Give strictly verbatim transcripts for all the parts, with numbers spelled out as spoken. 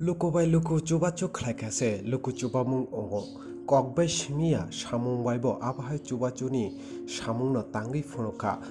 Luku bai luku chubachu khlaikha se luku chubamung wngo. Kok bai simiya samung bai bo abo hai chubachuni samungno tangwi phunukha.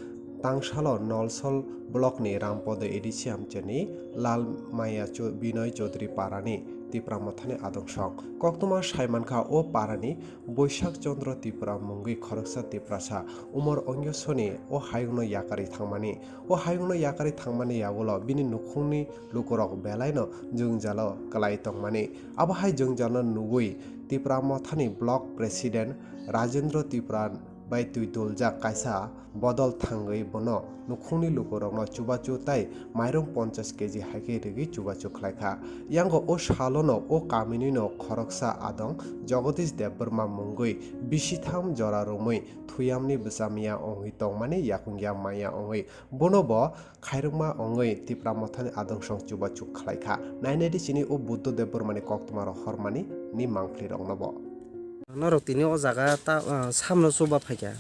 Tangsalo Nolsol blockni Rampodo A D C amchani Lal Maya Chou-, Binoy Chaudhary parani Tipra Mothani adungsong. Koktwma saimankha o parani Boisak Chandra Tripura mungwi khoroksa Tiprasa umor ongyo soni o hayungno yakarwi thangmani. O hayungno yakarwi thangmani yagulo bini nukhungni lukurok belaino jwngjalo kwlai tongmani. Abo hai jwngjalno nugwi Tipra Mothani Block President Rajendra Tripura bai twi duljak kaisa bodol thangwi bono nukhungni lukurokno chubachu tei mairung ponchas keji hai khe rigwi chubachu khlaikha. Yango o salono o kaminino khoroksa adong Jagadish Debbarma mungwi bisitham jora romwi thuyamni bwsa miya ongwi tongmani yakungya maya ongwi bono bo khairokma ongwi Tipra Mothani adungsong chubachu khlaikha. Nainaidi chini o Buddha Debbarmani koktwmarok hormani ni mangphlirokno bo. Norok tini o jaga ta, ah, samno chuba phaikha.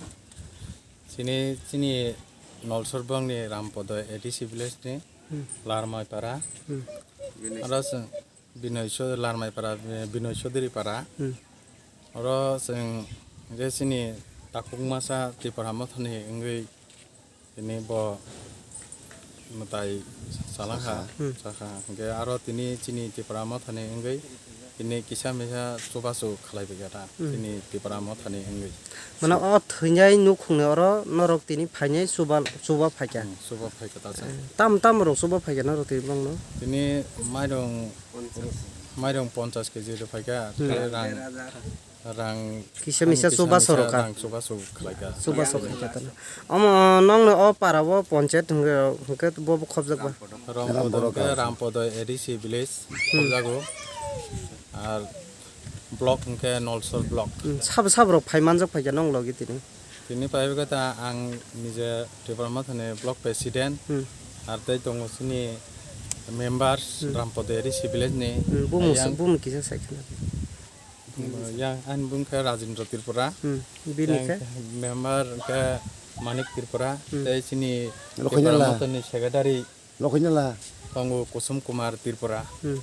Chini, chini Nolsor bongni Rampodo A D C village ni Hmm. Larmaipara. Hmm. Aro chwng Binoy Chou-, Larmaipara, Binoy Chaudhary para. Hmm. Oro chwng je chini takhuk masa Tipra Mothani wngwi tini bo mwtai chalangkha, Hmm. chakha. Hwnkhe aro tini chini Tipra Mothani wngwi tini kisa misa chubachu khlaibaikha ta, Hmm. chini Tipra Mothani wngwi. Mane o thwinai nukhungni oro norok tini phainai chuba, chuba phaikha. Hmm, chuba phaikha ta chwng. Tam, tam rok chuba phaikha norok tini bongno? Tini mairung, mairung ponchas keji rw phaikha, Hmm. tei rang, rang Kisa misa kisa chubachu misa rwkha. Rang chubachu khlaikha. Chubachu khlaikha tano. Omo nongno o para o ponchayat hwnkhe, hwnkhe bo bo khobjak ba? Rampodo hwnkhe Rampodo A D C village Hmm. khobjago. Ar block hwnkhe Nolsor block. Hmm, sabo sabo rok phai manjak phaikha nong logi tini? Tini phai khe ta ang nije Tipra Mothani block president. Hmm. Ar tei tongo chini members Hmm. Rampodo A D C village ni. Hmm, bumung Ayang. Bumung kisa sai khna. Yang ani bung khe Rajendra Tripura. Hmm. Bini Yang khe? Member khe Manik Tripura. Hmm. Tei chini Lokhonjala. Tripura Mothani secretary Lokhonjala. Tongo Kusum Kumar Tripura. Hmm.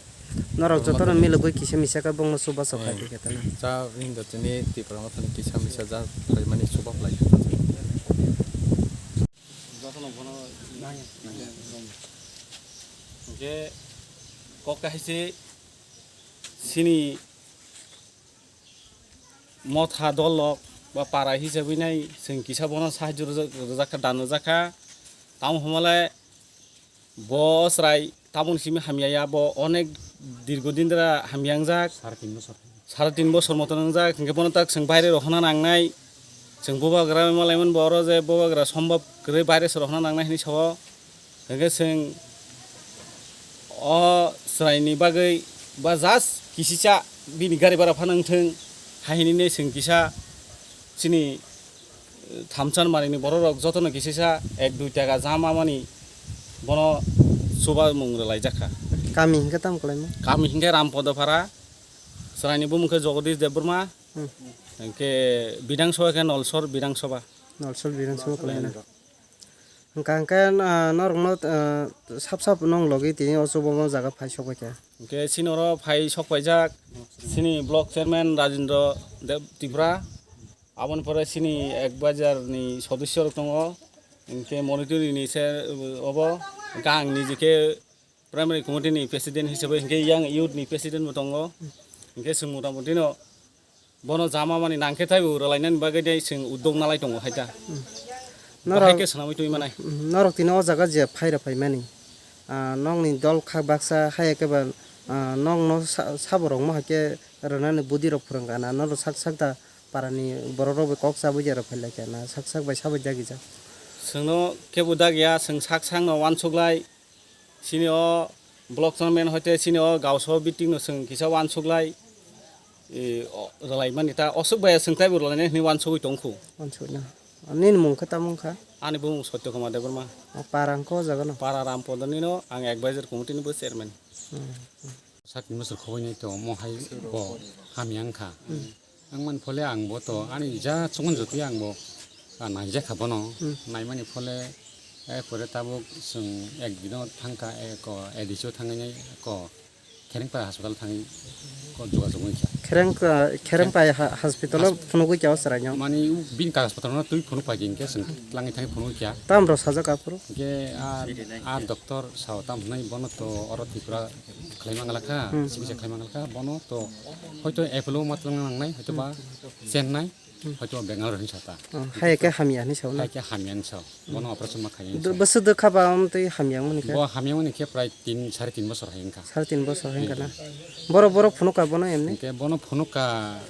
Norok Tripura jotono Mothani milogwi kisa misa khe bongno chubachu Eh. Khai khe tano. Cha hinda tini Tripura Mothani kisa misa ja phaimani chuba phlai khe tano. Hwnkhe kok kahaise chini motha dol rok ba para hisabwi nai chwng kisa bono sahajyo rwjak, rwjak kha, dan rwjak kha. Tamo hwnmale bo chwrai tamoni simi hamya ya, bo onek dirgo din dra hamya wngjak. Sare tin bosor. Sare tin bosor moto wngjak, hwnkhe bono tak chwng baire rohorna nangnai. Chwng bubagra malaimani bo oro je bubagra sombab kwrwi baire se rohorna nangnai hinwi sao. Hwnkhe chwng o chwraini bagwi ba just kisisa bini gari bara phano wngthwng hai hinwi chwng kisa chini, eh, thamchan marini bororok jotono kisisa ek dui taka jama mani bono chubamung rwlaijak kha. Kami hinkhe tamo kwlaima? Kami hinkhe Rampodo Phara, chwraini bumung khe Jagadish Debbarma, Hmm. hinkhe Bidhang Sabha khe Nolsor Bidhang Sabha. Nolsor Bidhang Sabha kwlaina. Hwnkha hwnkhe, ah, norokno, ah, sap sap nong logi tini o chubamu jaga phai sok bai kha. Hwnkhe chini oro phai sok paijak chini block chairman Rajendra Deb Tripura, aboni pore chini ek bajar ni sodosyo rok tongo, hwnkhe monitoni ni se obo, hwnkhe ang niji khe primary committee ni president hisabai, hwnkhe yang youth ni president bo tongo, hwnkhe chwng mota moti no bono jama mani nangkhe taibo rwlainani bagwi de chwng uddog nalai tongo hai ta. Hmm. Bahai Norok, khe swnamwi twi manai. Hmm, norok tini o jaga je phai rw phaimani, ah, nokni dol kha baksa hai khe ba, ah, nokno sa-, sabo rok mo hai khe rwnani budi rok phwrwng gana, norok sak sak da parani borok rok bai kok chabwi je rw phai lai kha na, sak sak bai sabai dagi jak. Chwngno kebo dagya, chwng sak sakno uansuk lai. Chini o block chairman hoite chini o gausao meeting no chwng kisa uansuk lai, e, o, rwlai mani ta osuk bai chwng taibo rwlainai hinwi uansugwi tong khu. Uansuk na. Nini mung khe tamo wngkha? Ani bumung Satya Kumar Debbarma. O para wngkha o jaga no? Para Rampodo ni no, ang advisor committee ni bo chairman. Hmm, hmm. Sakni bosor khoboi nai to mo hai bo hamya wngkha. Hmm. Ang man phole ang bo to ani ja chukun jotwi ang bo, ah, naijak kha bono. Hmm. Naimani phole, eh, pore tabuk chwng ek dino thangkha, eh, ko A D C o thangwi nai ko Kherengpa hospital thangwi ko jogajog wngkha. Khereng, uh, Kherengpa ha-, hospital o phunugwi kya o chwraino? Mani u bini kagaj potro no twi phunuk pai hinkhe chwng tlangwi thangwi phunuk kya. Tam rok sajak aphuru? Hinkhe a, a doctor sao tam hwnwi bono to oro Tripura khlai manglakha, Hmm. chikitsa khlai manglakha, bono to hoito Apollo ma tlangna nangnai, hoito ba Chennai, Hmm. hoito Bangalore hinwi sata. Oh, hai khe hamya hinwi sao na? Hai khe hamya hinwi sao. Bono operation ma khainai Do-, hinwi sao. Bwswk do kha ba amtwi hamya wngmani khe? Bo hamya wngmani khe prai tin, sare tin bosor hai wngkha. Sare tin bosor hai wngkha na? Hmm. Borok, borok phunukha bono emni? Hinkhe bono phunukha,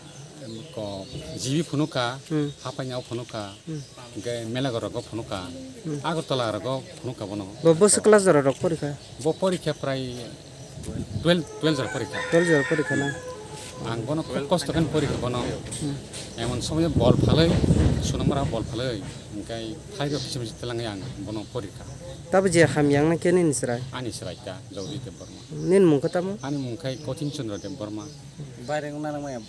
em, ko, G B phunukha, Hmm. Hapainao phunukha, Hmm. hinkhe Melagoro go phunukha, Hmm. Agartala rogo phunukha bono. Bo bwswk class jora rok porikha? Bo porikha prai twelve, twelve jora porikha. Twelve jora porikha na? Ang bono khub kosto khe porikha bono. Hmm. Emon somoy bol phalwi, sunamra bol phalwi, hinkhe phairok kichim kichim twlangwi ang bono porikha. Tabo je hamya wngna khe nini chwrai? Ani chwrai ta, Jagdish Debbarma. Nini mung khe tamo? Ani mung khe Kothin Chandra Debbarma. Baire wngna nangmaya.